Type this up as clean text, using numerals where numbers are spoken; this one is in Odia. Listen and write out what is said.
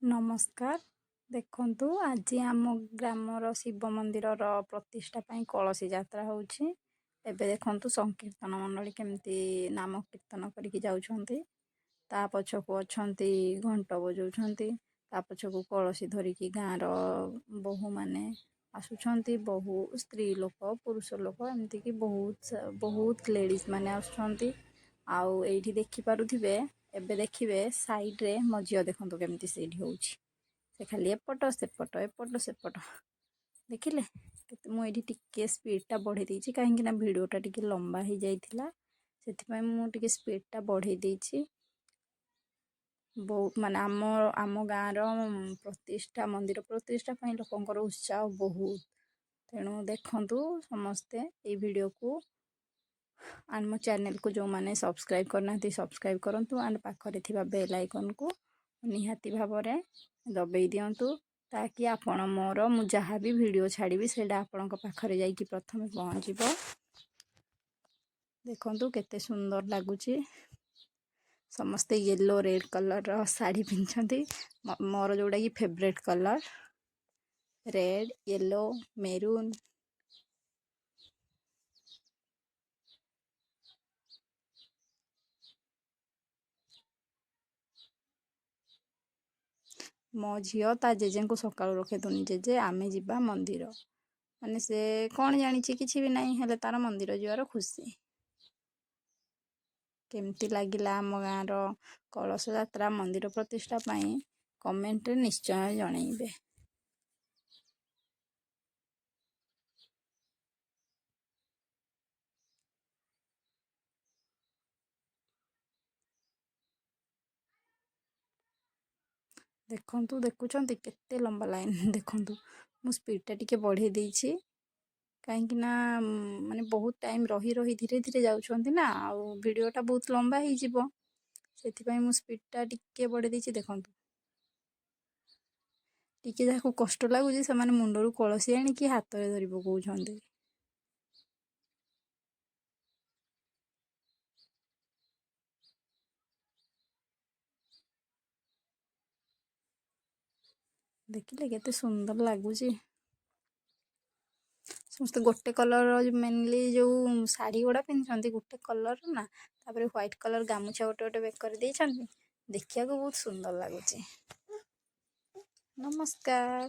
ନମସ୍କାର। ଦେଖନ୍ତୁ, ଆଜି ଆମ ଗ୍ରାମର ଶିବ ମନ୍ଦିରର ପ୍ରତିଷ୍ଠା ପାଇଁ କଳସୀ ଯାତ୍ରା ହେଉଛି। ଏବେ ଦେଖନ୍ତୁ, ସଂକୀର୍ତ୍ତନ ମଣ୍ଡଳୀ କେମିତି ନାମ କୀର୍ତ୍ତନ କରିକି ଯାଉଛନ୍ତି। ତା ପଛକୁ ଅଛନ୍ତି, ଘଣ୍ଟ ବଜାଉଛନ୍ତି। ତା ପଛକୁ କଳସୀ ଧରିକି ଗାଁର ବୋହୂମାନେ ଆସୁଛନ୍ତି। ବହୁ ସ୍ତ୍ରୀ ଲୋକ, ପୁରୁଷ ଲୋକ, ଏମିତିକି ବହୁତ ବହୁତ ଲେଡ଼ିଜ୍ ମାନେ ଆସୁଛନ୍ତି। ଆଉ ଏଇଠି ଦେଖିପାରୁଥିବେ, ଏବେ ଦେଖିବେ ସାଇଡ଼୍ରେ ମୋ ଝିଅ। ଦେଖନ୍ତୁ କେମିତି ସେଇଠି ହେଉଛି। ସେ ଖାଲି ଏପଟ ସେପଟ, ଏପଟ ସେପଟ। ଦେଖିଲେ କେତେ? ମୁଁ ଏଇଠି ଟିକେ ସ୍ପିଡ଼ଟା ବଢ଼େଇ ଦେଇଛି, କାହିଁକିନା ଭିଡ଼ିଓଟା ଟିକେ ଲମ୍ବା ହେଇଯାଇଥିଲା। ସେଥିପାଇଁ ମୁଁ ଟିକେ ସ୍ପିଡ଼ଟା ବଢ଼େଇ ଦେଇଛି ବହୁତ। ମାନେ ଆମ ଗାଁର ପ୍ରତିଷ୍ଠା, ମନ୍ଦିର ପ୍ରତିଷ୍ଠା ପାଇଁ ଲୋକଙ୍କର ଉତ୍ସାହ ବହୁତ। ତେଣୁ ଦେଖନ୍ତୁ ସମସ୍ତେ ଏଇ ଭିଡ଼ିଓକୁ। ଆଣ୍ଡ ମୋ ଚ୍ୟାନେଲକୁ ଯେଉଁମାନେ ସବସ୍କ୍ରାଇବ୍ କରିନାହାନ୍ତି, ସବସ୍କ୍ରାଇବ୍ କରନ୍ତୁ ଆଣ୍ଡ ପାଖରେ ଥିବା ବେଲ୍ ଆଇକନ୍କୁ ନିହାତି ଭାବରେ ଦବେଇ ଦିଅନ୍ତୁ, ତାକି ଆପଣ ମୋର, ମୁଁ ଯାହା ବି ଭିଡ଼ିଓ ଛାଡ଼ିବି, ସେଇଟା ଆପଣଙ୍କ ପାଖରେ ଯାଇକି ପ୍ରଥମେ ପହଞ୍ଚିବ। ଦେଖନ୍ତୁ କେତେ ସୁନ୍ଦର ଲାଗୁଛି। ସମସ୍ତେ ୟେଲୋ ରେଡ଼୍ କଲର୍ର ଶାଢ଼ୀ ପିନ୍ଧିଛନ୍ତି, ମୋର ଯେଉଁଟାକି favourite colour, red, yellow, maroon. ମୋ ଝିଅ ତା ଜେଜେଙ୍କୁ ସକାଳୁ ରଖେଇ ଦେଉନି। ଜେଜେ, ଆମେ ଯିବା ମନ୍ଦିର। ମାନେ ସେ କ'ଣ ଜାଣିଛି? କିଛି ବି ନାହିଁ, ହେଲେ ତାର ମନ୍ଦିର ଯିବାର ଖୁସି। କେମିତି ଲାଗିଲା ଆମ ଗାଁର କଳସ ଯାତ୍ରା ମନ୍ଦିର ପ୍ରତିଷ୍ଠା ପାଇଁ, କମେଣ୍ଟରେ ନିଶ୍ଚୟ ଜଣେଇବେ। ଦେଖନ୍ତୁ, ଦେଖୁଛନ୍ତି କେତେ ଲମ୍ବା ଲାଇନ୍? ଦେଖନ୍ତୁ, ମୁଁ ସ୍ପିଡ଼ଟା ଟିକେ ବଢ଼େଇ ଦେଇଛି, କାହିଁକି ନା ମାନେ ବହୁତ ଟାଇମ୍ ରହି ରହି ଧୀରେ ଧୀରେ ଯାଉଛନ୍ତି ନା, ଆଉ ଭିଡ଼ିଓଟା ବହୁତ ଲମ୍ବା ହେଇଯିବ। ସେଥିପାଇଁ ମୁଁ ସ୍ପିଡ଼ଟା ଟିକେ ବଢ଼େଇ ଦେଇଛି। ଦେଖନ୍ତୁ, ଟିକେ ଯାହାକୁ କଷ୍ଟ ଲାଗୁଛି, ସେମାନେ ମୁଣ୍ଡରୁ କଳସୀ ଆଣିକି ହାତରେ ଧରି ପକାଉଛନ୍ତି। ଦେଖିଲେ କେତେ ସୁନ୍ଦର ଲାଗୁଛି? ସମସ୍ତେ ଗୋଟେ କଲର୍, ମେନଲି ଯେଉଁ ଶାଢ଼ୀ ଗୁଡ଼ା ପିନ୍ଧିଛନ୍ତି ଗୋଟେ କଲର୍ ନା, ତାପରେ ହ୍ୱାଇଟ୍ କଲର୍ ଗାମୁଛା ଗୋଟେ ଗୋଟେ ବେକରେ ଦେଇଛନ୍ତି। ଦେଖିବାକୁ ବହୁତ ସୁନ୍ଦର ଲାଗୁଛି। ନମସ୍କାର।